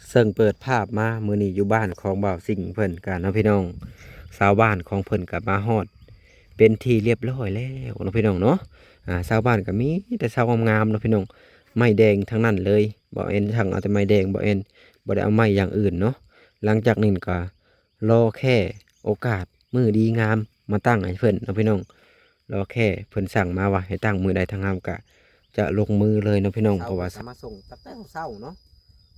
ເຊິ່ງເປີດພາບມາມື້ນີ້ຢູ່ບ້ານຂອງບ່າວຊິງເພິ່ນກະເນາະພີ່ນ້ອງ, ຊາວບ້ານຂອງເພິ່ນກະມາຮອດເປັນທີ່ລຽບຮ້ອຍແລ້ວເນາະພີ່ນ້ອງເນາະ. ອາ ຊາວບ້ານກະມີແຕ່ເສົາງາມໆເນາະພີ່ນ້ອງ, ໄມ້ແດງທັງນັ້ນເລີຍ. ບ່າວແອນຊ່າງເອົາແຕ່ໄມ້ແດງ, ບ່າວແອນບໍ່ໄດ້ເອົາໄມ້ຢ່າງອື່ນເນາະ. ຫຼັງຈາກນີ້ກະລໍແຄ່ໂອກາດມື້ດີງາມມາຕັ້ງໃຫ້ເພິ່ນເນາະພີ່ນ້ອງ. ລໍແຄ່ເພິ່ນສັ່ງມາວ່າໃຫ້ຕັ້ງມື້ໃດ ທາງເຮົາກະຈະລົງມືເລີຍເນາະພີ່ນ້ອງ. ເພາະວ່າ ເຮົາກະມາສົ່ງຕັ້ງແຕ່ເຊົ້າເນາະ,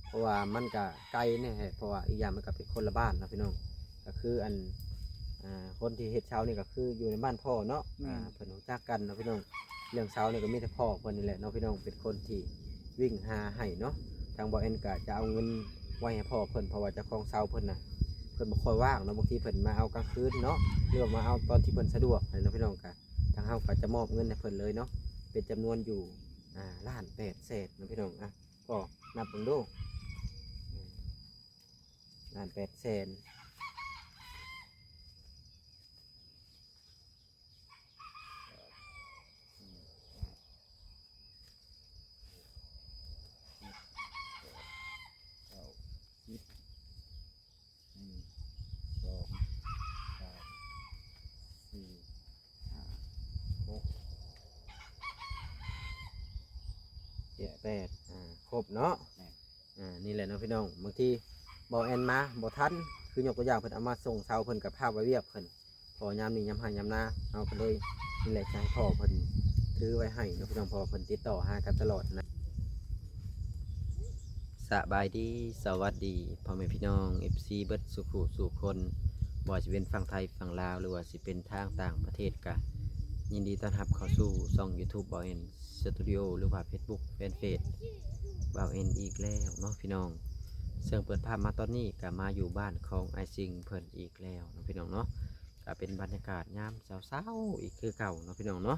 ເພາະວ່າມັນກະໄກແດ່, ເພາະວ່າອີກຢ່າງມັນກະເປັນຄົນລະບ້ານເນາະພີ່ນ້ອງ. ກະຄືອັນ ອ່າ ຄົນທີ່ເຮັດເສົານີ້ກະຄືຢູ່ໃນບ້ານພໍ່ເນາະ, ແມ່ນ ອ່າ ເພິ່ນຮູ້ຈັກກັນເນາະພີ່ນ້ອງ. ເລື່ອງເສົານີ້ກະມີແຕ່ພໍ່ເພິ່ນນີ້ແຫຼະເນາະພີ່ນ້ອງ, ເປັນຄົນທີ່ ວິ່ງຫາໃຫ້ເນາະ. ທາງບ່າວແອນກະຈະເອົາເງິນໄວ້ໃຫ້ພໍ່ເພິ່ນ ເພາະວ່າເຈົ້າຂອງເສົາເພິ່ນນະ ເພິ່ນບໍ່ຄ່ອຍວ່າງເນາະ, ບາງທີເພິ່ນມາເອົາກາງຄືນເນາະ ຫຼືວ່າມາເອົາຕອນທີ່ເພິ່ນສະດວກຫັ້ນເນາະພີ່ນ້ອງ. ກະທາງເຮົາກະຈະມອບເງິນໃຫ້ເພິ່ນເລີຍເນາະ, ເປັນຈຳນວນຢູ່ ອ່າ ລ້ານແປດແສນເນາະພີ່ນ້ອງ. ອ່ະ ກໍນັບເບິ່ງດູ ລ້ານແປດແສນ ເກົ້າ ສິບ ໜຶ່ງ ສອງ ສາມ ສີ່ ຫ້າ ຫົກ ເຈັດ ແປດ ອ່າ ຄົບເນາະ. ແມ່ນ ອ່າ ນີ້ແຫຼະເນາະພີ່ນ້ອງ, ບາງທີບ່າວແອນມາບໍ່ທັນ ຄືຍົກຕົວຢ່າງເພິ່ນເອົາມາສົ່ງເຊົາ ເພິ່ນກະພາໄປວຽກເພິ່ນ ເພາະຍາມນີ້ຍາມໄຮ່ຍາມນາ ເຮົາກະເລີຍ ນີ້ແຫຼະ ຈະໃຫ້ພໍ່ເພິ່ນຖືໄວ້ໃຫ້ເນາະພີ່ນ້ອງ ເພາະວ່າເພິ່ນຕິດຕໍ່ຫາກັນຕະຫຼອດນະ. ສະບາຍດີ ສະຫວັດດີພໍ່ແມ່ພີ່ນ້ອງ ເອັຟຊີ ເບິດສູ່ຜູ້ສູ່ຄົນ ບໍ່ວ່າຊິເປັນຝັ່ງໄທຝັ່ງລາວ ຫຼືວ່າຊິເປັນທາງຕ່າງປະເທດ ກະຍິນດີຕ້ອນຮັບເຂົ້າສູ່ຊ່ອງຢູທູບ ບ່າວແອນ ສະຕູດິໂອ ຫຼືວ່າເຟສບຸກແຟນເພຈ ບ່າວແອນ ອີກແລ້ວເນາະພີ່ນ້ອງ. ເຊິ່ງເປີດພາບມາຕອນນີ້ກະມາຢູ່ບ້ານຂອງອ້າຍຊິງເພິ່ນອີກແລ້ວເນາະພີ່ນ້ອງເນາະ, ກະເປັນບັນຍາກາດຍາມເຊົ້າໆອີກຄືເກົ່າເນາະພີ່ນ້ອງເນາະ.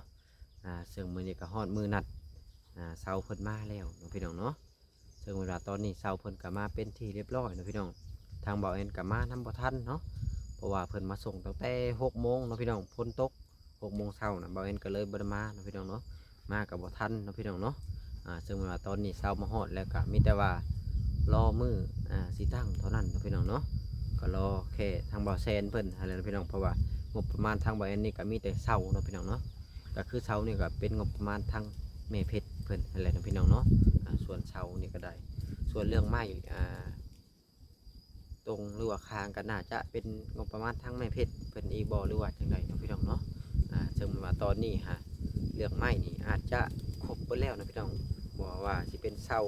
ອ່າ ເຊິ່ງມື້ນີ້ກະຮອດມື້ນັດ ອ່າ ເຊົາເພິ່ນມາແລ້ວເນາະພີ່ນ້ອງເນາະ. ເຊິ່ງເວລາຕອນນີ້ເຊົາເພິ່ນກະມາເປັນທີ່ລຽບຮ້ອຍເນາະພີ່ນ້ອງ, ທາງບ່າວແອນກະມານຳບໍ່ທັນເນາະ ເພາະວ່າເພິ່ນມາສົ່ງຕັ້ງແຕ່ຫົກໂມງເນາະພີ່ນ້ອງ, ຝົນຕົກ ຫົກໂມງເຊົ້ານະ ບ່າວແອນກະເລີຍບໍ່ໄດ້ມາເນາະພີ່ນ້ອງເນາະ, ມາກະບໍ່ທັນເນາະພີ່ນ້ອງເນາະ. ອ່າ ເຊິ່ງວ່າຕອນນີ້ເຊົາມາຮອດແລ້ວ ກະມີແຕ່ວ່າລໍມື້ ອ່າ ຊິຕັ້ງເທົ່ານັ້ນເນາະພີ່ນ້ອງເນາະ, ກະລໍແຄ່ທາງບ່າວແຊນເພິ່ນຫັ້ນແຫຼະເນາະພີ່ນ້ອງ. ເພາະວ່າງົບປະມານທາງບ່າວແອນນີ້ກະມີແຕ່ເຊົາເນາະພີ່ນ້ອງເນາະ, ກະຄືເຊົານີ້ກະເປັນງົບປະມານທາງແມ່ເພັດເພິ່ນຫັ້ນແຫຼະເນາະພີ່ນ້ອງເນາະ. ອ່າ ສ່ວນເຊົານີ້ກະໄດ້ ສ່ວນເລື່ອງໄມ້ ອ່າ ຕົງ ຫຼືວ່າຄາງ ກະໜ້າຈະເປັນງົບປະມານທາງແມ່ເພັດເພິ່ນອີກບໍ່ ຫຼືວ່າຈັ່ງໃດເນາະພີ່ນ້ອງເນາະ. ອ່າ ເຊິ່ງວ່າຕອນນີ້ຫາ ເລື່ອງໄມ້ນີ້ອາດຈະຄົບເບິດແລ້ວເນາະພີ່ນ້ອງ, ບໍ່ວ່າຊິເປັນເສົາ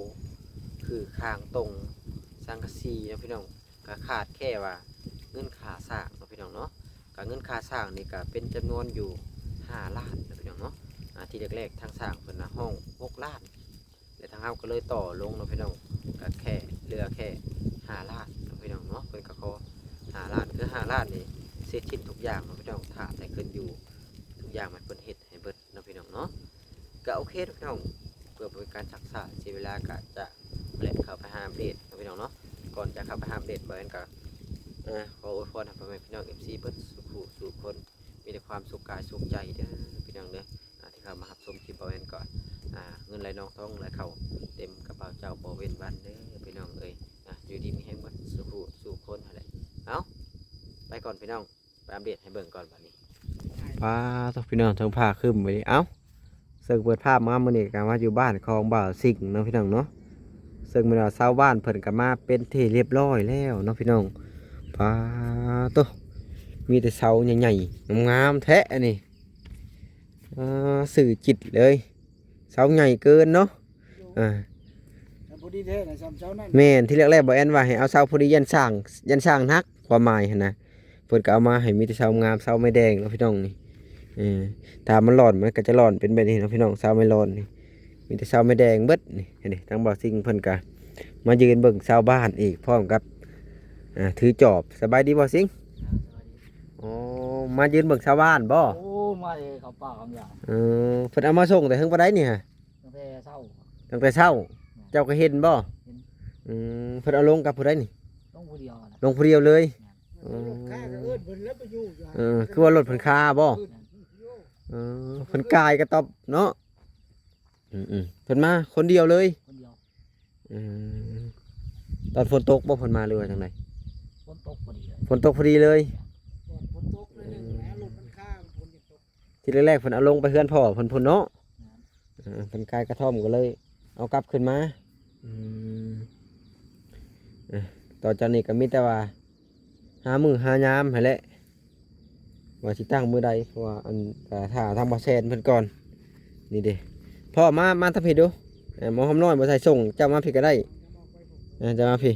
ຄືຄາງ ຕົງ ສັງກະສີເນາະພີ່ນ້ອງ, ກະຂາດແຄ່ວ່າເງິນຄ່າສ້າງເນາະພີ່ນ້ອງເນາະ. ກະເງິນຄ່າສ້າງນີ້ກະເປັນຈຳນວນຢູ່ຫ້າລ້ານເນາະພີ່ນ້ອງເນາະ. ອ່າ ທີ່ແລກໆທາງຊ່າງເພິ່ນນະຮ້ອງຫົກລ້ານ ແລະ ທາງເຮົາກະເລີຍຕໍ່ລົງເນາະພີ່ນ້ອງ, ກະແຄ່ເຫຼືອແຄ່ຫ້າລ້ານເນາະພີ່ນ້ອງເນາະ. ເພິ່ນກະຂໍຫ້າລ້ານ ຄືຫ້າລ້ານນີ້ເສັດສິ້ນທຸກຢ່າງເນາະພີ່ນ້ອງ, ຖ້າແຕ່ຂຶ້ນຢູ່ທຸກຢ່າງໃຫ້ເພິ່ນເຮັດໃຫ້ເບິດເນາະພີ່ນ້ອງເນາະ. ກະໂອເຄເນາະພີ່ນ້ອງ, ເພື່ອບໍ່ເປັນການຊັກຊ້າເສຍເວລາ ກະຈະແລະເຂົ້າໄປຫາອັບເດດເນາະພີ່ນ້ອງເນາະ. ກ່ອນຈະເຂົ້າໄປຫາອັບເດດ ບ່າວແອນກະ ເອີ ຂໍອວຍພອນໃຫ້ພໍ່ແມ່ພີ່ນ້ອງ ເອັຟຊີ ເບິດສູ່ຜູ້ສູ່ຄົນ ມີແຕ່ຄວາມສຸກກາຍສຸກໃຈເດີພີ່ນ້ອງເດີ. ອ່າ ທີ່ເຂົ້າມາຮັບຊົມຄລິບບ່າວແອນກໍ ອ່າ ເງິນໄຫຼນອງທອງໄຫຼເຂົ້າເຕັມກະເປົາເຈົ້າບໍ່ເວັ້ນວັນເດີພີ່ນ້ອງເອີຍ. ອ່າ ຢູ່ດີມີແຮງເບິດສູ່ຜູ້ສູ່ຄົນຫັ້ນແຫຼະ. ເອົາ ໄປກ່ອນພີ່ນ້ອງ, ໄປອັບເດດໃຫ້ເບິ່ງກ່ອນບາດນີ້. ປາໂທ້ ພີ່ນ້ອງ ເທິງຟ້າຄຶ້ມໄວ້. ເອົ້າ ເຊິ່ງເປີດພາບມາມື້ນີ້ກະມາຢູ່ບ້ານຂອງບ່າວຊິງເນາະພີ່ນ້ອງເນາະ, ເຊິ່ງແມ່ນວ່າຊາວບ້ານເພິ່ນກະມາເປັນທີ່ລຽບຮ້ອຍແລ້ວເນາະພີ່ນ້ອງ. ປາໂທ້ ມີແຕ່ເສົາໃຫຍ່ໆງາມໆແທ້ອັນນີ້. ອ່າ ຊື່ຈິດເລີຍ, ເສົາໃຫຍ່ເກີນເນາະ. ອ່າ ແຕ່ພໍດີແທ້ນະ ສ່ຳເສົານັ້ນ. ແມ່ນ ທີແລກໆ ບ່າວແອນວ່າໃຫ້ເອົາເສົາພໍດີ ຢ້ານຊ້າງ ຢ້ານຊ້າງໜັກ ຄວາມໝາຍຫັ້ນນະ. ເພິ່ນກໍເອົາມາໃຫ້ມີແຕ່ເສົາງາມ ເສົາໄມ້ແດງເນາະພີ່ນ້ອງນີ້. ເອີ ຖ້າມັນຫຼອນ ມັນກໍຈະຫຼອນເປັນແບບນີ້ເນາະພີ່ນ້ອງ, ເສົາໄມ້ຫຼອນນີ້ ມີແຕ່ເສົາໄມ້ແດງເບິດນີ້. ເຫັນເດ້ ທາງບ່າວຊິງເພິ່ນກໍມາຢືນເບິ່ງຊາວບ້ານອີກ ພ້ອມກັບ ອ່າ ຖືຈອບ. ສະບາຍດີບ່າວຊິງ? ອໍ ມາຢືນເບິ່ງຊາວບ້ານບໍ? ໂອ້ ມາເອ ເຂົ້າປ່າເຂົ້າຫຍ້າ. ເອີ ເພິ່ນເອົາມາສົ່ງແຕ່ເທິງປານໃດນີ້ຫະ? ຕັ້ງແຕ່ເຊົ້າ. ຕັ້ງແຕ່ເຊົ້າ. ແມ່ນ. ເຈົ້າກໍເຫັນບໍ? ເຫັນ. ອືມ ເພິ່ນເອົາລົງກັບຜູ້ໃດນີ້? ລົງຜູ້ດຽວນະ. ລົງຜູ້ດຽວເລີຍ? ແມ່ນ. ອືມ ເອີ ກໍເອີ້ນເພິ່ນແລ້ວໄປຢູ່ຢູ່. ເອີ ຄືວ່າລົດເພິ່ນຄາບໍ? ແມ່ນ. ເອີ ເພິ່ນກາຍກະຕອບເນາະ. ອືມໆ ເພິ່ນມາຄົນດຽວເລີຍ? ຄົນດຽວ. ອືມ ແ ຕອນຝົນຕົກບໍ່ເພິ່ນມາ ຫຼືວ່າຈັ່ງໃດ? ຝົນຕົກພໍດີເລີຍ ຝົນຕົກພໍດີເລີຍ. ແດດຝົນຕົກໜ້ອຍໜຶ່ງແລ້ວ ລົດມັນຄາ ມັນຝົນຍັງຕົກ. ທີແລກໆເພິ່ນເອົາລົງໄປເຮືອນພໍ່ເພິ່ນພຸ້ນເນາະ. ແມ່ນ ເອີ ເພິ່ນຂາຍກະທ່ອມກໍເລີຍເອົາກັບຄືນມາ. ອືມ ເອີ ຕໍ່ຈາກນີ້ກໍມີແຕ່ວ່າຫາມື້ຫາຍາມຫັ້ນແຫຼະ ວ່າຊິຕັ້ງມື້ໃດ ເພາະວ່າອັນ ກໍຖ້າທາງບ່າວແຊນເພິ່ນກ່ອນ. ນີ້ເດ້ ພໍ່ມາ ມາທາງພີ້ດູ. ເອີ ໝໍຫອມນ້ອຍບໍ່ໃສ່ສົ່ງ ເຈົ້າມາພີ້ກໍໄດ້. ເອີ ເຈົ້າມາພີ້.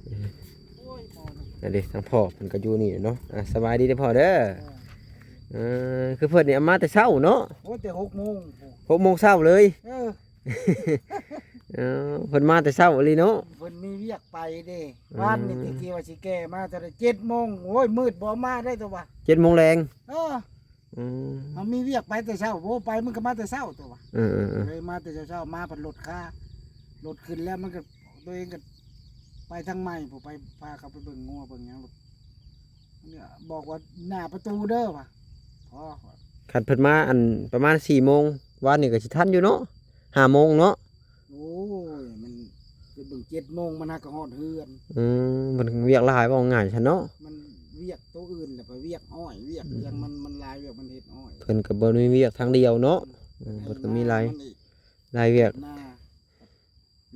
ເອີ ນັ້ນເດ້ ທາງພໍ່ເພິ່ນກໍຢູ່ນີ້ເນາະ. ອ່າ ສະບາຍດີເດີພໍ່ເດີ. ເອີ ເອີ ຄືເພິ່ນນີ້ມາແຕ່ເຊົ້າເນາະ. ໂອ້ ແຕ່ຫົກໂມງ ຫົກໂມງເຊົ້າເລີຍ. ເອີ ເອີ ເພິ່ນມາແຕ່ເຊົ້າອີ່ຫຼີເນາະ. ເພິ່ນມີວຽກໄປເດ້. ອືມ ວານນີ້ແຕ່ກີ້ວ່າຊິແກ່ມາເທົ່າໃດ ເຈັດໂມງ. ໂອ້ຍ ມືດບໍ່ມາໄດ້ຕົວະ ເຈັດໂມງແລງ. ເອີ ອືມ ເຮົາມີວຽກໄປແຕ່ເຊົ້າ ໂອ້ ໄປມັນກໍມາແຕ່ເຊົ້າຕົວະ. ເອີໆໆ ເລີຍມາແຕ່ເຊົ້າໆ ມາພັດລົດຄາ ລົດຂຶ້ນແລ້ວມັນກໍ ຕົວເອງກໍໄປທາງໃໝ່ພຸ້ນ ໄປພາເຂົາໄປເບິ່ງງົວເບິ່ງຫຍັງ. ບອກວ່າໜ້າປະຕູເດີວ່າ ພໍ. ຄັນເພິ່ນມາອັນປະມານສີ່ໂມງວານນີ້ກໍຊິທັນຢູ່ເນາະ ຫ້າໂມງເນາະ. ໂອ້ຍ ມັນໄປເບິ່ງເຈັດໂມງ ມັນຫາກໍຮອດເຮືອນ. ອືມ ເພິ່ນວຽກຫຼາຍ ເວົ້າງ່າຍຊະເນາະ. ມັນວຽກໂຕອື່ນແຫຼະ ໄປວຽກອ້ອຍ ວຽກຫຍັງ ອືມ ມັນ ມັນຫຼາຍວຽກ ມັນເຮັດອ້ອຍ. ເພິ່ນກໍບໍ່ໄດ້ມີວຽກທາງດຽວເນາະ. ເອີ ເພິ່ນກໍມີຫຼາຍ ນາມັນອີກ ຫຼາຍວຽກ ນາ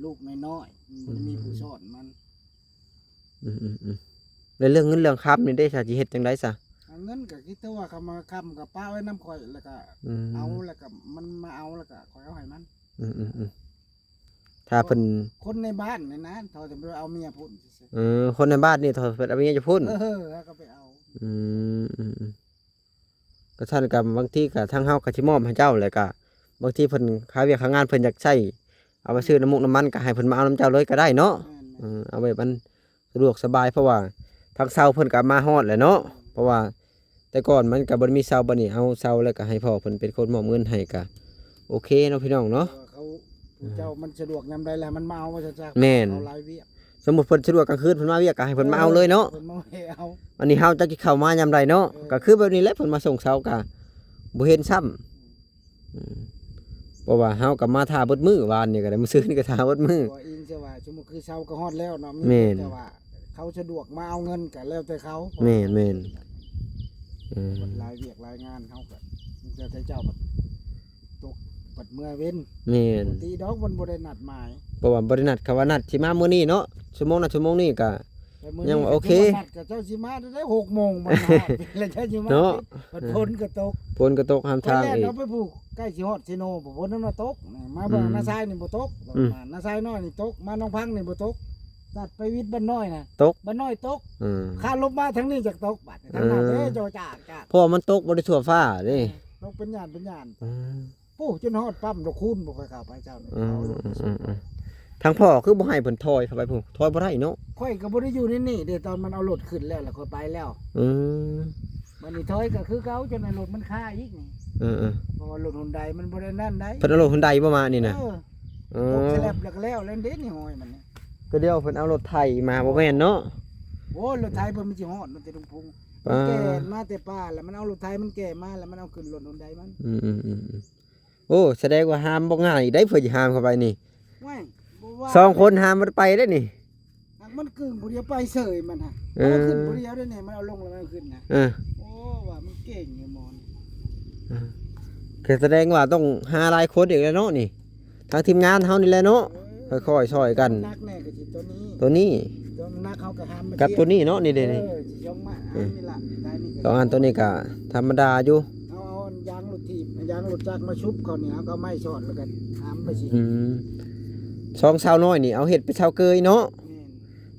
ລູກນ້ອຍໆ ມັນບໍ່ໄດ້ມີຜູ້ສອນມັນ. ອືມ ອືມໆໆ ແລ້ວເລື່ອງເງິນເລື່ອງຄຳນີ້ເດ້ ຊະ ຊິເຮັດຈັ່ງໃດຊະ? ເງິນກໍຄິດແຕ່ວ່າເຂົາມາຄຳກໍປະໄວ້ນຳຂ້ອຍ ແລ້ວກໍ ອືມ ເອົາ ແລ້ວກໍມັນມາເອົາ ແລ້ວກໍຂ້ອຍເອົາໃຫ້ມັນ. ອືມໆໆ ຖ້າເພິ່ນ ຄົນໃນບ້ານນີ້ນະ ເຂົາຈະບໍ່ໄດ້ເອົາເມຍພຸ້ນຊື່ໆ. ເອີ ຄົນໃນບ້ານນີ້ ເຂົາເພິ່ນເອົາເມຍຢູ່ພຸ້ນ. ເອີ ເຂົາກໍໄປເອົາ. ອືມ ອືມໆ ກໍຊັ້ນກໍບາງທີກໍທາງເຮົາກໍຊິມອບໃຫ້ເຈົ້າ ແລ້ວກໍບາງທີເພິ່ນຄາວຽກຄາງານ ເພິ່ນຢາກໃຊ້ເອົາໄປຊື້ນ້ຳມູກນ້ຳມັນ ກໍໃຫ້ເພິ່ນມາເອົານຳເຈົ້າເລີຍກໍໄດ້ເນາະ. ແມ່ນໆ ເອີ ເອົາແບບມັນສະດວກສະບາຍ ເພາະວ່າທາງເຊົ່າເພິ່ນກໍມາຮອດແຫຼະເນາະ. ເພາະວ່າແຕ່ກ່ອນມັນກໍບໍ່ໄດ້ມີເຊົ່າ ບັດນີ້ເອົາເຊົ່າ ແລ້ວກໍໃຫ້ພໍ່ເພິ່ນເປັນຄົນມອບເງິນໃຫ້ ກໍໂອເຄເນາະ ພີ່ນ້ອງເນາະ. ເອີ ເຂົາ ຜູ້ເຈົ້າມັນສະດວກຍາມໃດແລ້ວມັນມາເອົາວ່າຊັ້ນຊະ. ແມ່ນ ເຂົາຫຼາຍວຽກ. ສົມມຸດເພິ່ນສະດວກກາງຄືນ ເພິ່ນມາວຽກກໍໃຫ້ເພິ່ນມາເອົາເລີຍເນາະ. ເອີ ເພິ່ນມາໃຫ້ເອົາ. ອັນນີ້ເຮົາຈັກຊິເຂົ້າມາຍາມໃດເນາະ. ເອີ ກໍຄືແບບນີ້ແຫຼະ ເພິ່ນມາສົ່ງເຊົ້າກໍບໍ່ເຫັນຊ້ຳ. ອືມ ເພາະວ່າເຮົາກໍມາຖ້າເບິດມື້ ວານນີ້ກໍໄດ້ ມື້ຊືນນີ້ກໍຖ້າເບິດມື້. ກໍອີງແຕ່ວ່າສົມມຸດຄືເຊົ້າກໍຮອດແລ້ວເນາະ. ແມ່ນ ແຕ່ວ່າເຂົາສະດວກມາເອົາເງິນກໍແລ້ວແຕ່ເຂົາ. ແມ່ນໆ ເອີ ບັດຫຼາຍວຽກຫຼາຍງານເຮົາກໍແລ້ວແຕ່ເຈົ້າ ບັດຕົກ ບັດເມື່ອເວັນ. ແມ່ນ ປົກກະຕິດອກ ມັນບໍ່ໄດ້ນັດໝາຍ. ເພາະວ່າບໍ່ໄດ້ນັດ ຄຳວ່ານັດຊິມາມື້ນີ້ເນາະ ຊົ່ວໂມງນັ້ນຊົ່ວໂມງນີ້ກໍ ແຕ່ມື້ນີ້ ຍັງວ່າໂອເຄ ຄັນວ່ານັດກໍເຈົ້າຊິມາໄດ້ຫົກໂມງ ມັນຮອດ ແລ້ວເຈົ້າຊິມາເນາະ. ບັດຝົນກໍຕົກ ຝົນກໍຕົກຫ້າມທາງອີກ. ຂ້ອຍແລ່ນອອກໄປພຸ້ນ ໃກ້ຊິຮອດເຊໂນ ຝົນມັນມາຕົກ. ມາເບິ່ງ ອືມ ນາຊາຍນີ້ບໍ່ຕົກ. ອືມ ມານາຊາຍນ້ອຍນີ້ຕົກ ມາໜອງພັງນີ້ບໍ່ຕົກ. ຕັດໄປວິດບ້ານນ້ອຍນະ ຕົກ ບ້ານນ້ອຍຕົກ. ອືມ ຂ້າລົບມາທາງນີ້ຈັກຕົກ ບາດທາງນັ້ນເດ້ ເອີ ໂຈຈາກ ຈາກ ເພາະວ່າມັນຕົກບໍ່ໄດ້ທົ່ວຟ້າເດ້. ເອີ ຕົກເປັນຫຍາດເປັນຫຍາດ. ອືມ ໂອ້ ຈົນຮອດປ້ຳດອກຄູນ ບໍ່ຄ່ອຍເຂົ້າໄປເຈົ້ານີ້. ອືມ ເຂົາລົດມາສົ່ງ. ອືມໆໆ ທາງພໍ່ຄືບໍ່ໃຫ້ເພິ່ນຖອຍເຂົ້າໄປພຸ້ນ ຖອຍບໍ່ໄດ້ເນາະ. ຂ້ອຍກໍບໍ່ໄດ້ຢູ່ໃນນີ້ເດ້ ຕອນມັນເອົາລົດຂຶ້ນແລ້ວ ແລ້ວຂ້ອຍໄປແລ້ວ. ອືມ ບັດນີ້ຖອຍກໍຄືເກົ່າ ຈົນໃຫ້ລົດມັນຄາອີກນີ້. ເອີໆ ເພາະວ່າລົດຮຸນໄດມັນບໍ່ໄດ້ນັ້ນໄດ. ເພິ່ນເອົາລົດຮຸນໄດບໍ່ມານີ້ນະ? ເອີ ເອີ ຕົກສະແລັບແລ້ວກໍແລ້ວ ແລ້ວເດ້ນີ້ ຫ້ອຍມັນນີ້. ກໍດຽວເພິ່ນເອົາລົດໄຖມາ ບໍ່ແມ່ນເນາະ? ໂອ້ ລົດໄຖເພິ່ນມັນຊິຮອດ ມັນແຕ່ດົງພຸງ. ປາ ມັນແກ່ມາແຕ່ປ່າ ແລ້ວມັນເອົາລົດໄຖມັນແກ່ມາ ແລ້ວມັນເອົາຂຶ້ນລົດຮຸນໄດມັນ. ອືມໆໆ ໂອ້ ສະແດງວ່າຫາມບໍ່ງ່າຍໄດ໋ ເພື່ອຊິຫາມເຂົ້າໄປນີ້. ໂອ້ຍ ບໍ່ວ່າ ສອງຄົນຫາມບໍ່ໄດ້ໄປໄດ໋ນີ້. ມັນກຶ່ງຜູ້ດຽວໄປເສີຍມັນຫະ. ເອີ ມັນເອົາຂຶ້ນຜູ້ດຽວໄດ໋ນີ້ ມັນເອົາລົງແລ້ວມັນເອົາຂຶ້ນນະ. ເອີ ໂອ້ ວ່າມັນເກັ່ງຢູ່ໝໍນີ້. ເອີ ກໍສະແດງວ່າຕ້ອງຫາຫຼາຍຄົນອີກແລ້ວເນາະນີ້. ທາງທີມງານເຮົານີ້ແຫຼະເນາະ ເອີ ຄ່ອຍໆຊ່ອຍກັນ. ໜັກແນ່ກໍຊິຕົວນີ້ ຕົວນີ້ ຕົວໜັກເຮົາກໍຫາມມາ ກັບຕົວນີ້ເນາະ ນີ້ເດ້ນີ້. ເອີ ຊິຍົງມາ ເອີ ອັນນີ້ລະ ໄດ້ນີ້ກໍ ສອງອັນ ຕົວນີ້ກໍທຳມະດາຢູ່. ເຮົາເອົາອັນຢາງລົດຖີບ ຢາງລົດຈັກມາຊຸບເຂົ້ານີ້ ເຮົາກໍເອົາໄມ້ສອດ ແລ້ວກໍຫາມໄປຊິ. ອືມ ສອງເສົານ້ອຍນີ້ເອົາເຮັດເປັນເສົາເກີຍເນາະ. ແມ່ນ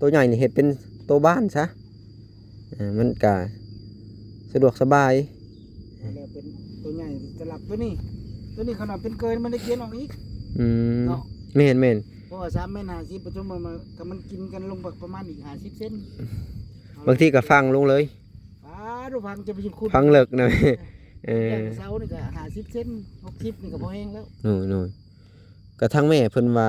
ຕົວໃຫຍ່ນີ້ເຮັດເປັນຕົວບ້ານຊະ. ເອີ ມັນກະສະດວກສະບາຍ. ແລ້ວເປັນຕົວໃຫຍ່ສຳລັບຕົວນີ້ ຕົວນີ້ຂະໜາດເປັນເກີຍມັນໄດ້ກຽນອອກອີກ. ອືມ ເນາະ ແມ່ນໆ ເພາະວ່າສາມແມັດຫ້າສິບປະທຸມມາ ມັນ ກໍມັນກິນກັນລົງປະ ປະມານອີກຫ້າສິບເຊັນ. ບາງທີກໍຝັງລົງເລີຍ. ປາດ ຝັງຈະໄປຂຸດ ຝັງເລິກນະ. ເອີ ຢ່າງເສົານີ້ກໍຫ້າສິບເຊັນ ຫົກສິບນີ້ກໍພໍແຮງແລ້ວ. ໂດຍໆ ກະທາງແມ່ເພິ່ນວ່າ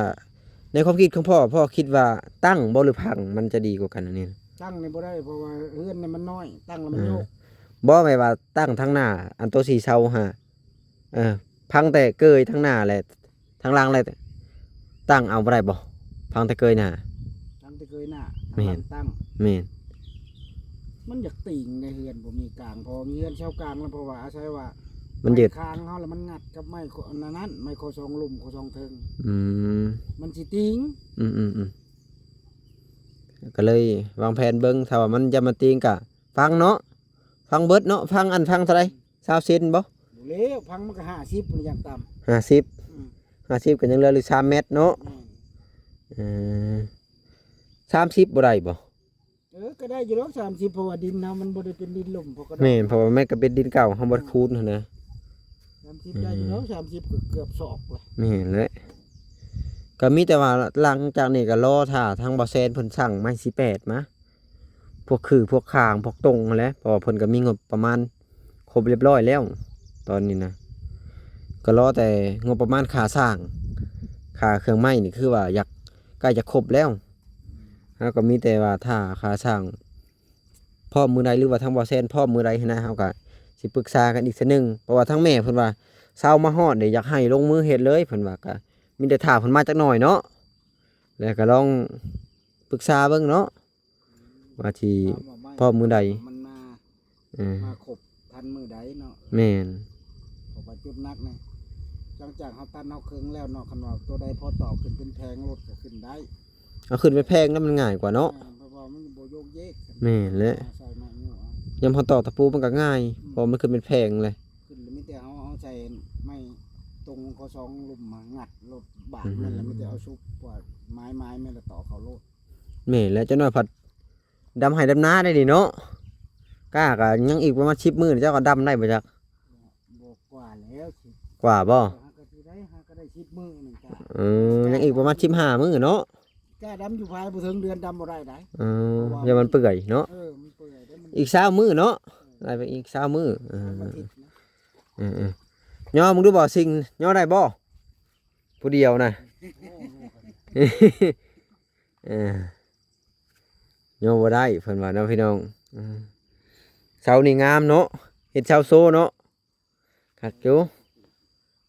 ໃນຄວາມຄິດຂອງພໍ່ ພໍ່ຄິດວ່າຕັ້ງບໍ່ ຫຼື ຝັງມັນຈະດີກວ່າກັນອັນນີ້? ຕັ້ງນີ້ບໍ່ໄດ້ ເພາະວ່າເຮືອນນີ້ມັນນ້ອຍ ຕັ້ງແລ້ວມັນໂຍກ. ເອີ ບໍ່ ແມ່ນວ່າຕັ້ງທາງໜ້າ ອັນໂຕສີ່ເສົາຫາ ເອີ ຝັງແຕ່ເກີຍທາງໜ້າແຫຼະ ທາງຫຼັງແຫຼະ ຕັ້ງເອົາບໍ່ໄດ້ບໍ່? ຝັງແຕ່ເກີຍໜ້າ ເຄີຍໜ້າ ແມ່ນ ທາງຫຼັງຕັ້ງ ແມ່ນ ມັນຢາກຕີງໃນເຮືອນບໍ່ມີກາງ ເພາະວ່າມີເຮືອນເສົາກາງແລ້ວ ເພາະວ່າອາໄສວ່າ ມັນເຫຍີດ ໄມ້ຄາງເຮົາ ແລ້ວມັນງັດກັບໄມ້ໂຄ ອັນນັ້ນ ໄມ້ໂຄສອງລຸ່ມ ໂຄສອງເທິງ ອືມ ມັນຊິຕີງ ອືມໆໆ ກໍເລີຍວາງແຜນເບິ່ງ ຖ້າວ່າມັນຈະມາຕີງກໍຟັງເນາະ ຟັງເບິດເນາະ ຟັງອັນ ຟັງເທົ່າໃດ ຊາວເຊັນບໍ່? ບໍ່ແລ້ວ ພັງມັນກໍຫ້າສິບ ມັນຢ່າງຕ່ຳ ຫ້າສິບ ອືມ ຫ້າສິບ ກໍຍັງເຫຼືອຢູ່ສາມແມັດເນາະ ແມ່ນ ເອີ ສາມສິບ ບໍ່ໄດ້ບໍ່? ເອີ ກໍໄດ້ຢູ່ດອກ ສາມສິບ ເພາະວ່າດິນເຮົາມັນບໍ່ໄດ້ເປັນດິນລຸ່ມ ເພາະກໍ ແມ່ນ ເພາະວ່າມັນກໍເປັນດິນເກົ່າ ເຮົາບໍ່ໄດ້ ອືມ ຂູດຫັ້ນນະ ສາມສິບ ໄດ້ຢູ່ດອກ ອືມ ສາມສິບ ກໍເກືອບສອກແລ້ວ ແມ່ນແຫຼະ ກໍມີແຕ່ວ່າຫຼັງຈາກນີ້ກໍລໍຖ້າທາງບໍ່ແຊນເພິ່ນສັ່ງໄມ້ສີ່ແປດມາ ພວກຄືພວກຄາງພວກຕົງຫັ້ນແຫຼະ ເພາະວ່າເພິ່ນກໍມີງົບປະມານຄົບຮຽບຮ້ອຍແລ້ວ ຕອນນີ້ນະ ກໍລໍແຕ່ງົບປະມານຄ່າສ້າງ ຄ່າເຄື່ອງໄມ້ນີ້ຄືວ່າຢາກ ໃກ້ຈະຄົບແລ້ວ ເຮົາກໍມີແຕ່ວ່າຖ້າຄ່າສ້າງພ້ອມມື້ໃດ ຫຼືວ່າທາງບໍ່ແຊນພ້ອມມື້ໃດຫັ້ນນະ ເຮົາກໍຊິປຶກສາກັນອີກເທື່ອໜຶ່ງ ເພາະວ່າທາງແມ່ເພິ່ນວ່າເຊົາມາຮອດນີ້ຢາກໃຫ້ລົງມືເຮັດເລີຍ ເພິ່ນວ່າ ກໍມີແຕ່ຖ້າເພິ່ນມາຈັກໜ້ອຍເນາະ ແລ້ວກໍລອງປຶກສາເບິ່ງເນາະ ວ່າຊິ ພ້ອມມື້ໃດ ມັນມາ ເອີ ມາຄົບທັນມື້ໃດເນາະ ແມ່ນ ເພາະວ່າຈຸດໜັກນີ້ ຫຼັງຈາກເຮົາຕັດເຮົາເຄິ່ງແລ້ວເນາະ ຄັນວ່າຕົວໃດພໍຕໍ່ຂຶ້ນເປັນແຜງ ລົດກໍຂຶ້ນໄດ້ ເອົາຂຶ້ນເປັນແຜງນຳມັນງ່າຍກວ່າເນາະ ແມ່ນ ເພາະວ່າມັນບໍ່ໂຍກເຢກ ແມ່ນແຫຼະ ໃສ່ໄມ້ຍູ້ເອົາ ຍາມເຮົາຕອກຕະປູມັນກໍງ່າຍ ອືມ ເພາະມັນຂຶ້ນເປັນແຜງເລີຍ ຂຶ້ນແລ້ວມີແຕ່ເຮົາເອົາໃສ່ໄມ້ຕົງກໍສອງລຸ່ມມາງັດລົດບາກ ອືມ ມັນ ແລ້ວມີແຕ່ເອົາຊຸບກວາດໄມ້ໆ ແມ່ນ ແລ້ວຕອກເຂົ້າໂລດ ແມ່ນແຫຼະ ຈັກໜ້ອຍພັດ ດຳໄຮ່ດຳນາໄດ້ນີ້ເນາະ ກ້າກໍຍັງອີກປະມານສິບມື້ ເຈົ້າກໍດຳໄດ້ບໍ່ຈັກ ບໍ່ກວ່າແລ້ວ ສິບ ກວ່າບໍ່? ຫາກໍຊິໄດ້ ຫາກໍໄດ້ສິບມື້ໜຶ່ງກ້າ ເອີ ຍັງອີກປະມານສິບຫ້າມື້ເນາະ ກ້າດຳຢູ່ພາຍບໍ່ເຖິງເດືອນດຳບໍ່ໄດ້ໃດ ເອີ ເພາະວ່າ ຢ້ານມັນເປື່ອຍເນາະ ເອີ ມັນເປື່ອຍເດ້ ມັນ ອີກຊາວມື້ເນາະ ເອີ ໄດ້ໄປອີກຊາວມື້ ເອີ ອາທິດນະ ເອີໆ ຍໍເບິ່ງດູບໍ່ ຊິງ ຍໍໄດ້ບໍ່? ຜູ້ດຽວນະ ໂອ້ໂຫ ເອີ ຍໍບໍ່ໄດ້ເພິ່ນວ່າເນາະພີ່ນ້ອງ ເອີ ເສົານີ້ງາມເນາະ ເຮັດເສົາໂຊເນາະ ຄັກຢູ່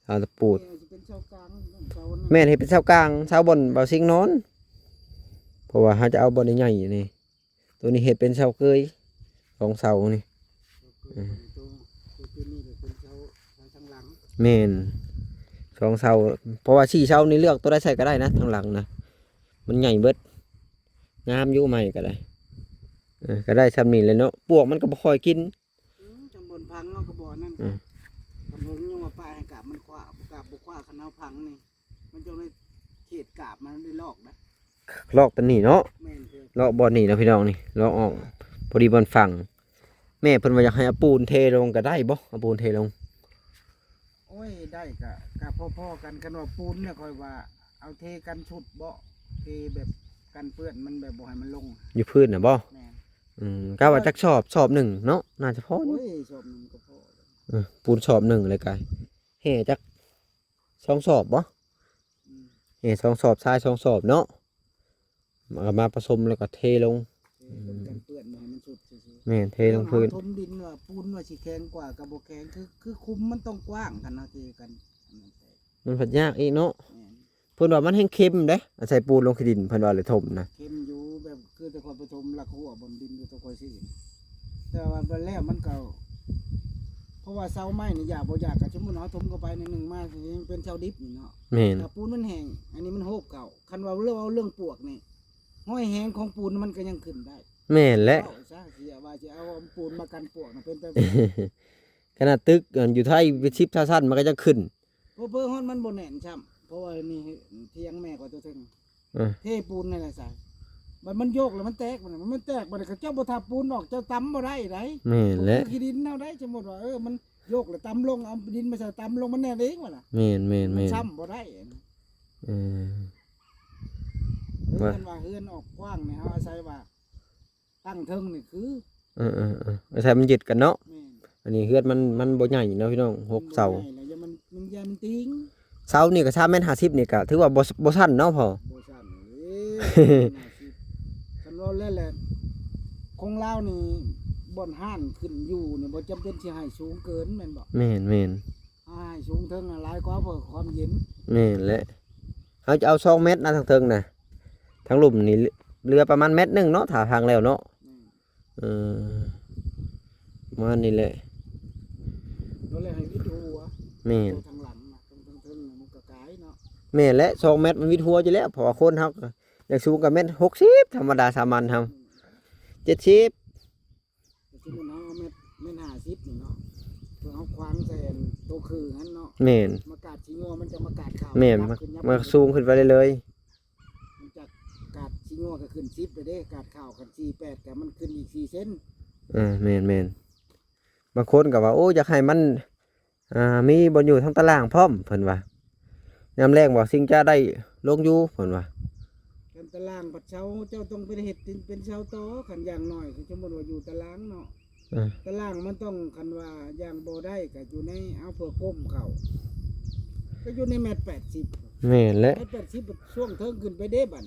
ເສົາຕະປູດ ເອີ ຊິເປັນເສົາກາງ ເສົານັ້ນ ແມ່ນ ເຮັດເປັນເສົາກາງ ເສົາບ່ອນບ່າວຊິງນອນ ເພາະວ່າເຮົາຈະເອົາບ່ອນໃຫຍ່ໆນີ້ ໂຕນີ້ເຮັດເປັນເສົາເກີຍ ສອງເສົານີ້ ໂຕ ໂຕນີ້ກໍເປັນເສົາ ເສົາທາງຫຼັງ ແມ່ນ ສອງເສົາ ເພາະວ່າສີ່ເສົານີ້ເລືອກໂຕໃດໃສ່ກໍໄດ້ນະ ທາງຫຼັງນະ ມັນໃຫຍ່ເບິດ ງາມຢູ່ ໄມ້ກໍໄດ້ ເອີ ກໍໄດ້ຊ່ຳນີ້ແຫຼະເນາະ ປວກມັນກໍບໍ່ຄ່ອຍກິນ ອືມ ຈັງບ່ອນພັງເຮົາກໍບໍ່ນັ້ນ ອືມ ກຳເພິງຍັງວ່າປະໃຫ້ກາບມັນຂວາ ກາບບໍ່ຂວາ ຄັນເຮົາພັງນີ້ ມັນຈະໄດ້ເຂດກາບມັນໄດ້ລອກນະ ລອກຕົວນີ້ເນາະ ແມ່ນ ລອກບ່ອນນີ້ເນາະພີ່ນ້ອງນີ້ ລອກອອກ ພໍດີບ່ອນຝັງ ແມ່ເພິ່ນວ່າຢາກໃຫ້ເອົາປູນເທລົງກໍໄດ້ບໍ່? ເອົາປູນເທລົງ ໂອ້ຍ ໄດ້ກະ ກະພໍໆກັນ ຄັນວ່າປູນນະ ຂ້ອຍວ່າເອົາເທກັນຊຸດເບາະ ເທແບບກັນເປື້ອນ ມັນແບບບໍ່ໃຫ້ມັນລົງ ຢູ່ພື້ນນະບໍ່? ແມ່ນ ອືມ ກະວ່າຈັກສອບ ສອບໜຶ່ງເນາະ ໜ້າຈະພໍຢູ່ ໂອ້ຍ ສອບໜຶ່ງກໍພໍແລ້ວ ເອີ ປູນສອບໜຶ່ງ ແລ້ວກະແຮ່ຈັກ ສອງສອບບໍ່? ອືມ ເອີ ສອງສອບ ຊາຍສອງສອບເນາະ ເອົາມາປະສົມແລ້ວກໍເທລົງ ເທລົງກັນເປື້ອນ ບໍ່ໃຫ້ມັນຊຸດຊື່ໆ ແມ່ນ ເທລົງພື້ນ ເຮົາຖົມດິນວ່າປູນວ່າຊິແຂງກວ່າກໍບໍ່ແຂງ ຄື ຄືຂຸມມັນຕ້ອງກວ້າງ ຄັນເຮົາເທກັນ ມັນພັດຍາກອີກເນາະ ແມ່ນ ເພິ່ນວ່າມັນແຮ່ງເຄັມເດ້ ອາໄສປູນລົງຂີ້ດິນ ເພິ່ນວ່າເລີຍຖົມນະ ເຄັມຢູ່ ແບບຄືແຕ່ຂ້ອຍໄປຖົມຫຼັກຮົ້ວບ່ອນດິນຢູ່ ແຕ່ຂ້ອຍຊິ ແຕ່ວ່າບັດແລ້ວມັນກໍ ເພາະວ່າເສົາໄມ້ນີ້ຢາກບໍ່ຢາກ ກໍສົມມຸດເຮົາຖົມເຂົ້າໄປໜ້ອຍໜຶ່ງມາ ຍັງເປັນເສົາດິບນີ້ເນາະ ແມ່ນ ຖ້າປູນມັນແຫ້ງ ອັນນີ້ມັນໂຮບເຂົ້າ ຄັນວ່າເລື່ອງ ເວົ້າເລື່ອງປວກນີ້ ຮອຍແຮງຂອງປູນມັນກໍຍັງຂຶ້ນໄດ້ ແມ່ນແຫຼະ ເວົ້າຊະ ຊິວ່າຊິເອົາປູນມາກັນປວກນະ ເປັນໄປບໍ່ໄດ້ ຂະໜາດຕຶກ ອັນ ຢູ່ໄທເປັນສິບຊາວຊັ້ນ ມັນກໍຍັງຂຶ້ນ ເຜີໆຮອດມັນບໍ່ແໜ້ນຊ້ຳ ເພາະວ່ານີ້ທຽງແມ່ຂ້ອຍຕົວເທິງ ເອີ ເທປູນໃນລະຊາຍ ບັດມັນໂຍກແລ້ວມັນແຕກ ບັດມັນແຕກ ບັດເຂົາເຈົ້າບໍ່ທັບປູນອອກ ເຈົ້າຕຳບໍ່ໄດ້ໃດ ແມ່ນແຫຼະ ຄືຂີ້ດິນເຮົາໃດ ສົມມຸດວ່າ ເອີ ມັນໂຍກແລ້ວຕຳລົງ ເອົາດິນມາໃສ່ຕຳລົງ ມັນແໜ້ນເອງວ່າລະ ແມ່ນໆໆ ມັນຊ້ຳບໍ່ໄດ້ ເອີ ເອີ ຄັນວ່າເຮືອນອອກກວ້າງນີ້ ເຮົາອາໄສວ່າ ຕັ້ງເທິງນີ້ຄື ເອີໆໆ ໃຫ້ມັນຍຶດກັນເນາະ ແມ່ນ ອັນນີ້ເຮືອນມັນ ມັນບໍ່ໃຫຍ່ເນາະພີ່ນ້ອງ ຫົກເສົາ ມັນບໍ່ໃຫຍ່ແລ້ວ ຢ່າມັນ ມັນ ຢ່າມັນຕິງ ເສົານີ້ກໍສາມແມັດຫ້າສິບນີ້ກໍຖືວ່າບໍ່ ບໍ່ສັ້ນເນາະພໍ່ ບໍ່ສັ້ນເດ້ ຫ້າສິບ ຄັນວ່າແລ້ວແຫຼະ ຂອງລາວນີ້ ບ່ອນຮ້ານຂຶ້ນຢູ່ນີ້ ບໍ່ຈຳເປັນຊິໃຫ້ສູງເກີນແມ່ນບໍ່? ແມ່ນໆ ໃຫ້ສູງເທິງນະ ຫຼາຍກວ່າເພື່ອຄວາມເຢັນ ແມ່ນແຫຼະ ເຮົາຈະເອົາສອງແມັດນະ ທາງເທິງນະ ທາງລຸ່ມນີ້ ເຫຼືອປະມານແມັດໜຶ່ງເນາະ ຖ້າພັງແລ້ວເນາະ. ອືມ ເອີ ປະມານນີ້ແຫຼະ. ກໍເລີຍໃຫ້ວິດຫົວ ແມ່ນ ຕົວທາງຫຼັງນະ ຕົວເທິງໆ ມັນກໍກາຍເນາະ. ແມ່ນແຫຼະ ສອງແມັດມັນວິດຫົວຢູ່ແລ້ວ ເພາະວ່າຄົນເຮົາກໍຢາກສູງກໍແມັດຫົກສິບ ທຳມະດາສາມັນເຮົາ ອືມ ເຈັດສິບ. ແຕ່ສົມມຸດເຮົາເອົາແມັດ ແມັດຫ້າສິບນີ້ເນາະ ເພື່ອເຮົາຂວາງໃສ່ອັນໂຕຄືຫັ້ນເນາະ. ແມ່ນ ມາກາດຊິຍົວ ມັນຈະມາກາດເຂົ້າ ແມ່ນ ມັນ ມັນ ມັນສູງຂຶ້ນໄປເລື້ອຍໆ. ມັນຈະກາດຊິຍົວກໍຂຶ້ນສິບໄປເດ້ ກາດເຂົ້າຄັນສີ່ແປດກໍມັນຂຶ້ນອີກສີ່ເຊັນ. ເອີ ແມ່ນໆ ບາງຄົນກໍວ່າ ໂອ້ ຢາກໃຫ້ມັນ ອ່າ ມີບ່ອນຢູ່ທາງຕາລ່າງພ້ອມ ເພິ່ນວ່າ ຍາມແລ້ງວ່າຊິງຈະໄດ້ລົງຢູ່ ເພິ່ນວ່າ. ຄັນຕາລ່າງພັດເຊົາ ເຈົ້າຕ້ອງໄປເຮັດເປັນເຊົາຕໍ່ ຄັນຢ່າງໜ້ອຍ ສົມມຸດວ່າຢູ່ຕາລ່າງເນາະ. ເອີ ຕາລ່າງມັນຕ້ອງ ຄັນວ່າຢ່າງບໍ່ໄດ້ກໍຢູ່ໃນ ເອົາເພື່ອກົ້ມເຂົ້າ ກໍຢູ່ໃນແມັດແປດສິບ. ແມ່ນແຫຼະ ແມັດແປດສິບ ຊ່ວງເທິງຂຶ້ນໄປເດ້ບັດ.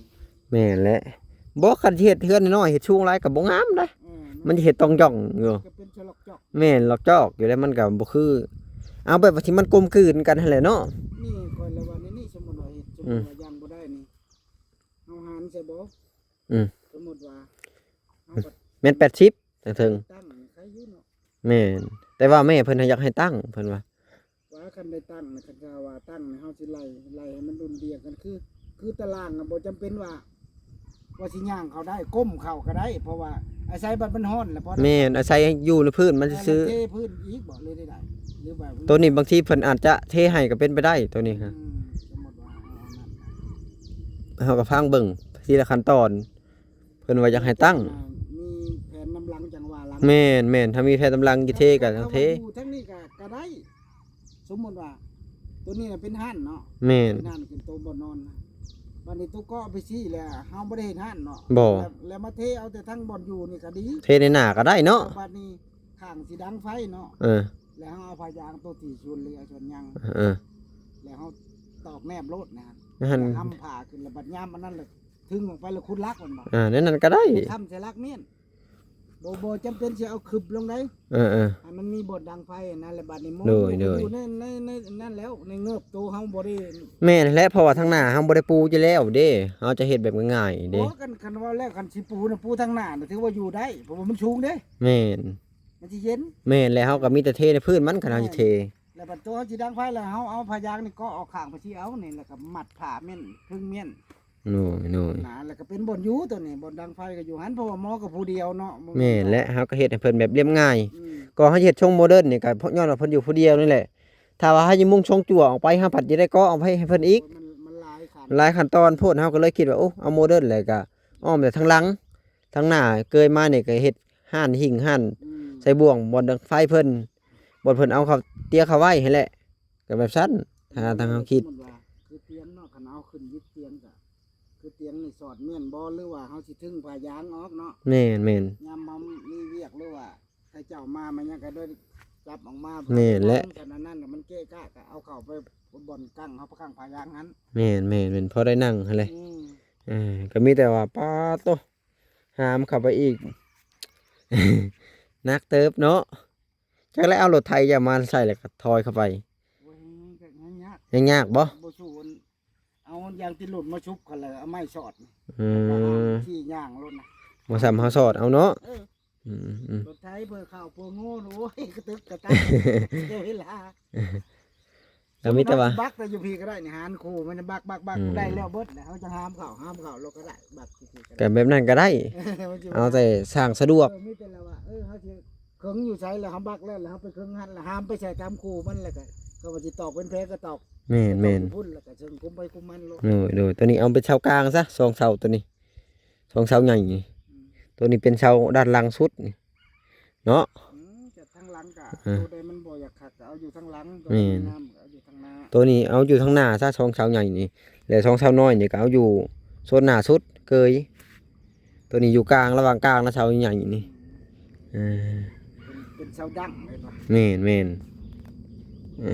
ແມ່ນແຫຼະ ບໍ່ ຄັນຊິເຮັດເຮືອນນ້ອຍໆ ເຮັດສູງຫຼາຍກໍບໍ່ງາມນະ. ເອີ ມັນຊິເຮັດຕ່ອງຈ່ອງຢູ່ ກໍເປັນສະລັອກຈອກ. ແມ່ນ ລັອກຈອກຢູ່ແລ້ວ ມັນກໍບໍ່ຄື ເອົາແບບວ່າທີ່ມັນກົມກືນກັນຫັ້ນແຫຼະເນາະ. ນີ້ຂ້ອຍລະວ່ານີ້ ສົມມຸດວ່າເຮັດ ສົມມຸດວ່າ ອືມ ຢ່າງບໍ່ໄດ້ນີ້ ເຮົາຫານໃສ່ບໍ່? ອືມ ສົມມຸດວ່າເຮົາບັດ ແມ່ນແປດສິບ ເທິງໆ ຕັ້ງໃຫ້ຢູ່ເນາະ. ແມ່ນ ແຕ່ວ່າແມ່ເພິ່ນຫາຢາກໃຫ້ຕັ້ງ ເພິ່ນວ່າ ວ່າຄັນໄດ້ຕັ້ງນະ ຄັນຖ້າວ່າຕັ້ງນະ ເຮົາຊິໄລ່ ໄລ່ໃຫ້ມັນດຸ່ນດ່ຽງກັນ ຄື ຄືຕາລ່າງນະ ບໍ່ຈຳເປັນວ່າ ວ່າຊິຍ່າງເຂົ້າໄດ້ ກົ້ມເຂົ້າກໍໄດ້ ເພາະວ່າອາໄສບັດມັນຮ້ອນແລ້ວ ພໍ ແມ່ນ ອາໄສຢູ່ໃນພື້ນມັນຊື່ໆ. ເອີ ເທພື້ນອີກບໍ່ ຫຼືໃດໆ ຫຼືວ່າ ໂຕນີ້ບາງທີເພິ່ນອາດຈະເທໃຫ້ກໍເປັນໄປໄດ້ ໂຕນີ້ ອືມ ສົມມຸດວ່າເຮົາເອົານັ້ນ ເຮົາກໍຟັງເບິ່ງທີລະຂັ້ນຕອນ. ເພິ່ນວ່າຢາກໃຫ້ຕັ້ງ ມີແຜນນຳຫຼັງຈັ່ງວ່າຫຼັງ. ແມ່ນໆ ຖ້າມີແຜນນຳຫຼັງ ຊິເທກໍເທ ຖ້າວ່າຢູ່ທາງນີ້ກໍ ກໍໄດ້ ສົມມຸດວ່າ ໂຕນີ້ນະເປັນຮ້ານເນາະ. ແມ່ນ ເປັນຮ້ານ ເປັນໂຕບ່ອນນອນນະ. ບັດນີ້ໂຕເກາະໄປຊີ້ແລ້ວ ເຮົາບໍ່ໄດ້ເຮັດຮ້ານເນາະ. ບໍ່ ແລ້ວ ແລ້ວມາເທເອົາແຕ່ທາງບ່ອນຢູ່ນີ້ກໍດີ ເທໃນໜ້າກໍໄດ້ເນາະ. ແລ້ວບັດນີ້ຂ້າງຊິດັງໄຟເນາະ. ເອີ ແລ້ວເຮົາເອົາຜ້າຢາງໂຕທີ່ສ່ວນເຫຼືອສ່ວນຫຍັງ ເອີ ແລ້ວເຮົາຕອກແນບໂລດນະ ຫັ້ນ ແລ້ວຫ້ຳຜ້າຂຶ້ນ ແລ້ວບັດຍາມອັນນັ້ນລະ ດຶງອອກໄປແລ້ວຂຸດຫຼັກມັນບໍ່? ອ່າ ແນວນັ້ນກໍໄດ້ ຄ້ຳໃສ່ຫຼັກມ້ຽນ ບໍ່ ບໍ່ຈຳເປັນຊິເອົາຄຶບລົງໄດ. ເອີໆ ໃຫ້ມັນມີບ່ອນດັງໄຟຫັ້ນນະ ແລ້ວບັດນີ້ໂມ ໂດຍໆ ຢູ່ໃນ ໃນ ໃນນັ້ນແລ້ວ ໃນເງີບໂຕເຮົາບໍ່ໄດ້. ແມ່ນແຫຼະ ເພາະວ່າທາງໜ້າເຮົາບໍ່ໄດ້ປູຢູ່ແລ້ວເດ້ ເຮົາຈະເຮັດແບບງ່າຍໆເດ້. ບໍ່ ຄັນ ຄັນວ່າແລ້ວ ຄັນຊິປູນະ ປູທາງໜ້ານະ ຖືວ່າຢູ່ໄດ້ ເພາະວ່າມັນສູງເດ້. ແມ່ນ ມັນຊິເຢັນ. ແມ່ນ ແລ້ວເຮົາກໍມີແຕ່ເທໃນພື້ນມັນ ຄັນເຮົາຊິເທ. ແມ່ນ ແລ້ວບັດໂຕເຮົາຊິດັງໄຟແລ້ວ ເຮົາເອົາຜ້າຢາງນີ້ເກາະອອກຂ້າງໄປຊີ້ເອົານີ້ ແລ້ວກໍມັດຜ້າມ້ຽນ ເພິ່ງມ້ຽນ ໂດຍໆ ນະ ແລ້ວກໍເປັນບ່ອນຢູ່ໂຕນີ້ ບ່ອນດັງໄຟກໍຢູ່ຫັ້ນ ເພາະວ່າໝໍກໍຜູ້ດຽວເນາະ. ແມ່ນແຫຼະ ເຮົາກໍເຮັດໃຫ້ເພິ່ນແບບລຽບງ່າຍ ອືມ ກໍເຮົາເຮັດຊົງໂມເດີນນີ້ກໍຍ້ອນວ່າເພິ່ນຢູ່ຜູ້ດຽວນີ້ແຫຼະ. ຖ້າວ່າເຮົາຈະມຸງຊົງຈັ່ວອອກໄປ ເຮົາພັດຈະໄດ້ເກາະອອກໄປໃຫ້ເພິ່ນອີກ ໂອ້ຍ ມັນ ມັນຫຼາຍຂັ້ນ ຫຼາຍຂັ້ນຕອນໂພດ ເຮົາກໍເລີຍຄິດວ່າ ໂອ້ ເອົາໂມເດີນແລ້ວກໍອ້ອມແຕ່ທາງຫຼັງ ທາງໜ້າເກີຍມານີ້ກໍເຮັດຮ້ານຫິ້ງຮ້ານ ອືມ ໃສ່ບ່ວງບ່ອນດັງໄຟເພິ່ນ ບ່ອນເພິ່ນເອົາເຂົ້າ ເຕຍເຂົ້າໄວ້ຫັ້ນແຫຼະ ກໍແບບຊັ້ນ ຖ້າ ອືມ ທາງເຮົາຄິດ ສົມມຸດວ່າຄືຕຽງເນາະ ຄັນເຮົາຂຶ້ນຍຶດຕຽງກໍ ຄືຕຽງນີ້ສອດມ້ຽນບໍ່ ຫຼືວ່າເຮົາຊິດຶງຜ້າຢາງອອກເນາະ? ແມ່ນໆ ຍາມເຮົາມີວຽກ ຫຼືວ່າໃຜເຈົ້າມາມາຫຍັງກໍໄດ້ຈັບອອກມາ. ແມ່ນແຫຼະ ຄັນອັນນັ້ນມັນເກະກະ ກໍເອົາເຂົ້າໄປບ່ອນກັ້ງ ເຮົາໄປຄັ້ງຜ້າຢາງຫັ້ນ. ແມ່ນໆໆ ພໍໄດ້ນັ່ງຫັ້ນແຫຼະ. ອືມ ເອີ ກໍມີແຕ່ວ່າ ປາໂຕ ຫາມເຂົ້າໄປອີກ ໜັກເຕີບເນາະ. ຈັກແລ້ວເອົາລົດໄຖຈະມາໃສ່ ແລ້ວກໍຖອຍເຂົ້າໄປ. ໂອ້ຍ ຍັງຍາກ ຍັງຍາກບໍ່? ບໍ່ສູ້ ເອົາຢາງຕິດລົດມາຊຸບກັນ ແລ້ວເອົາໄມ້ສອດ. ອືມ ຂີ່ຍ່າງລົດນະ ບໍ່ສ່ຳເຮົາສອດເອົາເນາະ. ເອີ ອືມໆ ລົດໄຖເພື່ອເຂົ້າເພື່ອໂງ່. ໂອ້ຍ ກະຕຶກກະຕັກ ເສຍເວລາ. ກໍມີແຕ່ວ່າ ບັກແຕ່ຢູ່ພີ້ກໍໄດ້ນີ້ ຫານຄູ່ມັນບັກໆໆ ອືມ ໄດ້ແລ້ວເບິດ ແລ້ວເຮົາຈະຫາມເຂົ້າ ຫາມເຂົ້າ ແລ້ວກໍໄດ້ ບັກຢູ່ພີ້ກໍໄດ້ ກໍແບບນັ້ນກໍໄດ້. ມັນຊິ ເອົາແຕ່ສ້າງສະດວກ. ເອີ ມີແຕ່ລະວ່າ ເອີ ເຮົາຊິເຄິ່ງຢູ່ໃສ ແລ້ວເຮົາບັກແລ້ວ ແລ້ວເຮົາໄປເຄິ່ງຫັ້ນ ແລ້ວຫາມໄປໃສ່ຕາມຄູ່ມັນ ແລ້ວກໍ ກໍວ່າຊິຕອກເປັນແພກໍຕອກ. ແມ່ນໆ ຕອກຢູ່ພຸ້ນ ແລ້ວກໍເຊິ່ງຄຸມໄປຄຸມມັນໂລດ. ໂດຍໆ ໂຕນີ້ເອົາເປັນເສົາກາງຊະ ສອງເສົາໂຕນີ້ ສອງເສົາໃຫຍ່ນີ້. ອືມ ໂຕນີ້ເປັນເສົາດ້ານຫຼັງສຸດນີ້ ເນາະ. ອືມ ຈາກທາງຫຼັງກະ ເອີ ໂຕໃດມັນບໍ່ຢາກຄັກກະເອົາຢູ່ທາງຫຼັງ ໂຕໃດມັນງາມກະເອົາຢູ່ທາງໜ້າ. ໂຕນີ້ເອົາຢູ່ທາງໜ້າຊະ ສອງເສົາໃຫຍ່ນີ້ ແລະ ສອງເສົານ້ອຍນີ້ກະເອົາຢູ່ໂຊນໜ້າສຸດເກີຍ. ໂຕນີ້ຢູ່ກາງ ລະຫວ່າງກາງນະ ເສົາໃຫຍ່ນີ້. ອືມ ເອີ ເປັນ ເປັນເສົາດັ້ງແມ່ນບໍ່? ແມ່ນໆ ເອີ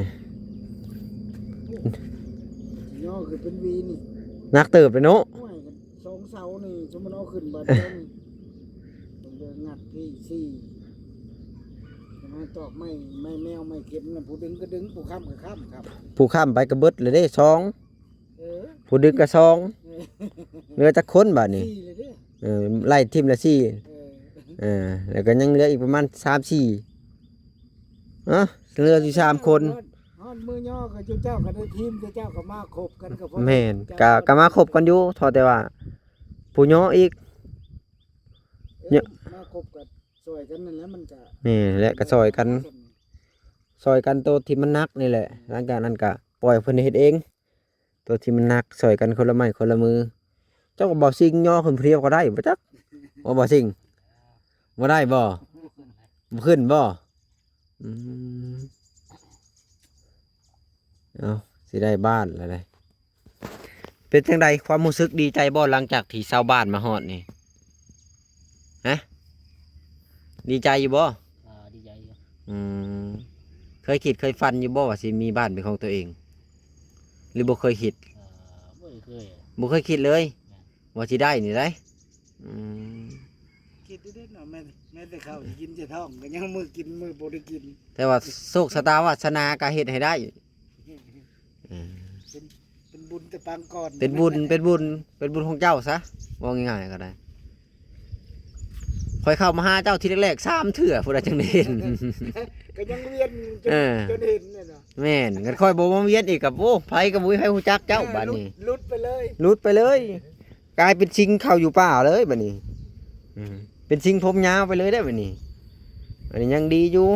ຍໍຂຶ້ນເປັນຫວີນີ້ ໜັກເຕີບເລີຍເນາະ. ໂອ້ຍ ສອງເສົານີ້ ສົມມຸດເອົາຂຶ້ນບາດດຽວນີ້ ຕ້ອງໄດ້ງັດທີສີ່ ຈະມາຕອກໄມ້ ໄມ້ແມວ ໄມ້ເຂັມນະ ຜູ້ດຶງກໍດຶງ ຜູ້ຄ້ຳກໍຄ້ຳ ຄ້ຳ ຜູ້ຄ້ຳໄປກໍເບິດເລີຍເດ້ ສອງ ເອີ ຜູ້ດຶງກໍສອງ ເອີ ເຫຼືອຈັກຄົນບາດນີ້? ສີ່ເລີຍເດ້. ເອີ ໄລ່ທີມລະສີ່ ເອີ ເອີ ແລ້ວກໍຍັງເຫຼືອອີກປະມານສາມສີ່ ເນາະ ເຫຼືອຢູ່ສາມຄົນ. ຮອດ ຮອດມື້ຍໍກໍເຈົ້າກໍໄດ້ທີມ ເຈົ້າກໍມາຄົບກັນກໍພໍ ແມ່ນ ກໍ ກໍມາຄົບກັນຢູ່ ເທົ່າແຕ່ວ່າຜູ້ຍໍອີກ ເອີ ມາຄົບກັນຊ່ອຍກັນນັ້ນແຫຼະ ມັນກໍ ນີ້ແຫຼະ ກໍຊ່ອຍກັນ ຊ່ອຍກັນໂຕທີ່ມັນໜັກນີ້ແຫຼະ. ຫຼັງຈາກນັ້ນກໍປ່ອຍເພິ່ນເຮັດເອງ ໂຕທີ່ມັນໜັກ ຊ່ອຍກັນຄົນລະໄມ້ຄົນລະມື. ເຈົ້າກໍບໍ່ຊິງຍໍຂຶ້ນຜູ້ດຽວກໍໄດ້ບໍ່ຈັກ ບໍ່ ບໍ່ຊິງ ບໍ່ໄດ້ບໍ່? ບໍ່ຂຶ້ນບໍ່? ອືມ ເອົາ ຊິໄດ້ບ້ານແລ້ວເດ້. ເປັນຈັ່ງໃດ ຄວາມຮູ້ສຶກດີໃຈບໍ່ ຫຼັງຈາກທີ່ຊາວບ້ານມາຮອດນີ້? ຮະ ດີໃຈຢູ່ບໍ່? ອ່າ ດີໃຈຢູ່. ອືມ ເຄີຍຄິດເຄີຍຝັນຢູ່ບໍ່ວ່າຊິມີບ້ານເປັນຂອງຕົວເອງ ຫຼືບໍ່ເຄີຍຄິດ? ອ່າ ບໍ່ເຄີຍ ບໍ່ເຄີຍຄິດເລີຍ ແມ່ນ ວ່າຊິໄດ້ນີ້ໄດ໋. ອືມ ຄິດເດ້ເນາະ ແມ່ນ ແມ່ນແຕ່ເຂົ້າຊິກິນໃສ່ທ້ອງ ກໍຍັງມື້ກິນມື້ບໍ່ໄດ້ກິນ ແຕ່ວ່າໂຊກຊະຕາວາດສະໜາກໍເຮັດໃຫ້ໄດ້. ເອີ ເປັນ ເປັນບຸນແຕ່ປາງກ່ອນ ເປັນບຸນ ເປັນບຸນ ເປັນບຸນຂອງເຈົ້າຊະ ເວົ້າງ່າຍໆກໍໄດ້. ຂ້ອຍເຂົ້າມາຫາເຈົ້າທີແລກໆສາມເທື່ອ ຜູ້ໃດຈັ່ງໄດ້ເຫັນ ກໍຍັງວຽນຢູ່ ເອີ ຈົນເຫັນແຫຼະເນາະ. ແມ່ນ ຄັນຂ້ອຍບໍ່ມາວຽນອີກກໍ ໂອ້ ໃຜກໍບໍ່ມີໃຜຮູ້ຈັກເຈົ້າ. ເອີ ບາດນີ້ ຫຼຸດ ຫຼຸດໄປເລີຍ ຫຼຸດໄປເລີຍ ກາຍເປັນຊິງເຂົ້າຢູ່ປ່າເລີຍບາດນີ້. ອືມ ເປັນຊິງຜົມຍາວໄປເລີຍເດ້ບາດນີ້. ອັນນີ້ຍັງດີຢູ່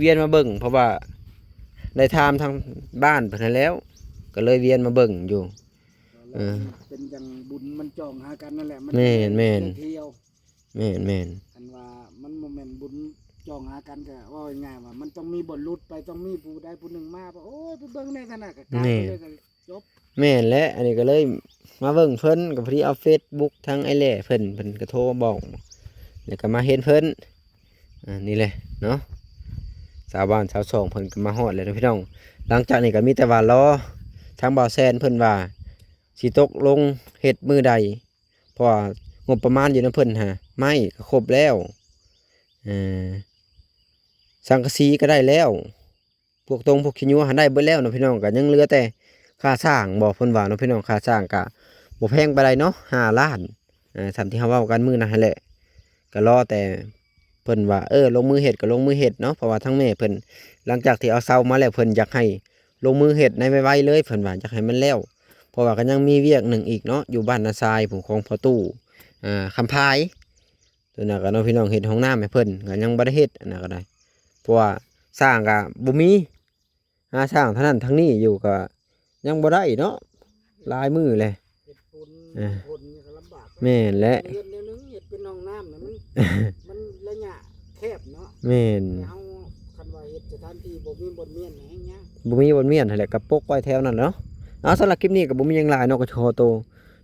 ວຽນມາເບິ່ງ ເພາະວ່າໄດ້ຖາມທາງບ້ານເພິ່ນຫັ້ນແລ້ວ ກໍເລີຍວຽນມາເບິ່ງຢູ່. ເອີ ເປັນຈັ່ງບຸນມັນຈອງຫາກັນນັ້ນແຫຼະ ມັນ ແມ່ນໆ ໄດ້ທ່ຽວ. ແມ່ນໆ ຄັນວ່າມັນບໍ່ແມ່ນບຸນຈອງຫາກັນ ກໍເວົ້າງ່າຍໆວ່າມັນຕ້ອງມີບ່ອນຫຼຸດໄປ ຕ້ອງມີຜູ້ໃດຜູ້ໜຶ່ງມາ ວ່າ ໂອ້ຍ ໄປເບິ່ງແດ່ຊັ້ນນະ ກໍກາຍໄປເລີຍ ແມ່ນ ກໍຈົບ. ແມ່ນແຫຼະ ອັນນີ້ກໍເລີຍມາເບິ່ງເພິ່ນ ກໍພໍດີເອົາເຟສບຸກທາງອ້າຍແຫຼ້ເພິ່ນ ເພິ່ນກໍໂທມາບອກ ແລ້ວກໍມາເຫັນເພິ່ນ. ອ່າ ນີ້ແຫຼະເນາະ ຊາວບ້ານຊາວຊ່ອງເພິ່ນກໍມາຮອດແລ້ວເນາະພີ່ນ້ອງ. ຫຼັງຈາກນີ້ກໍມີແຕ່ວ່າລໍທາງບ່າວແຊນເພິ່ນວ່າຊິຕົກລົງເຮັດມື້ໃດ ເພາະວ່າງົບປະມານຢູ່ນຳເພິ່ນຫາ ໄມ້ກໍຄົບແລ້ວ ເອີ ສັງກະສີກໍໄດ້ແລ້ວ ພວກຕົງພວກຂີ້ຍົວຫັ້ນໄດ້ເບິດແລ້ວເນາະພີ່ນ້ອງ. ກໍຍັງເຫຼືອແຕ່ຄ່າສ້າງບໍ ເພິ່ນວ່າເນາະພີ່ນ້ອງ. ຄ່າສ້າງກໍບໍ່ແພງປານໃດເນາະ ຫ້າລ້ານ ເອີ ສ່ຳທີ່ເຮົາເວົ້າກັນມື້ນັ້ນຫັ້ນແຫຼະ. ກໍລໍແຕ່ເພິ່ນວ່າ ເອີ ລົງມືເຮັດກໍລົງມືເຮັດເນາະ ເພາະວ່າທາງແມ່ເພິ່ນ ຫຼັງຈາກທີ່ເອົາເສົາມາແລ້ວ ເພິ່ນຢາກໃຫ້ລົງມືເຮັດໃນໄວໆເລີຍ ເພິ່ນວ່າຢາກໃຫ້ມັນແລ້ວ ເພາະວ່າກໍຍັງມີວຽກໜຶ່ງອີກເນາະ ຢູ່ບ້ານນາຊາຍພຸ້ນ ຂອງພໍ່ຕູ້ ອ່າ ຄຳພາຍ ຕົວນັ້ນກໍເນາະພີ່ນ້ອງ ເຮັດຫ້ອງນ້ຳໃຫ້ເພິ່ນ ກໍຍັງບໍ່ໄດ້ເຮັດ ອັນນັ້ນກໍໄດ້ ເພາະວ່າຊ່າງກໍບໍ່ມີ ຫາຊ່າງທາງນັ້ນທາງນີ້ຢູ່ກໍຍັງບໍ່ໄດ້ເນາະ ຫຼາຍມື້ແລ້ວ. ເຮັດປູນ ອ່າ ຄົນກໍລຳບາກ ແມ່ນແຫຼະ ເຮັດແນວໜຶ່ງ ເຮັດເປັນຫ້ອງນ້ຳນະ ມັນ ມັນໄລຍະແຄບເນາະ ແມ່ນ ແຕ່ເຮົາ ຄັນວ່າເຮັດສະຖານທີ່ບໍ່ມີບ່ອນມ້ຽນແຮງຍາກ ບໍ່ມີບ່ອນມ້ຽນຫັ້ນແຫຼະ ກໍປົກໄວ້ແຖວນັ້ນເນາະ. ເອົາ ສຳລັບຄລິບນີ້ກໍບໍ່ມີຫຍັງຫຼາຍເນາະ ກໍຂໍໂຕ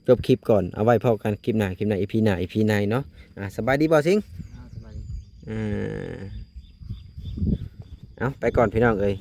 ຈົບຄລິບກ່ອນ ເອົາໄວ້ພໍ້ກັນຄລິບໜ້າ ຄລິບໜ້າ ອີພີໜ້າ ອີພີໃນເນາະ. ອ່າ ສະບາຍດີບ່າວສິງ ອ່າ ສະບາຍດີ ເອີ ເອົາ ໄປກ່ອນພີ່ນ້ອງເອີຍ.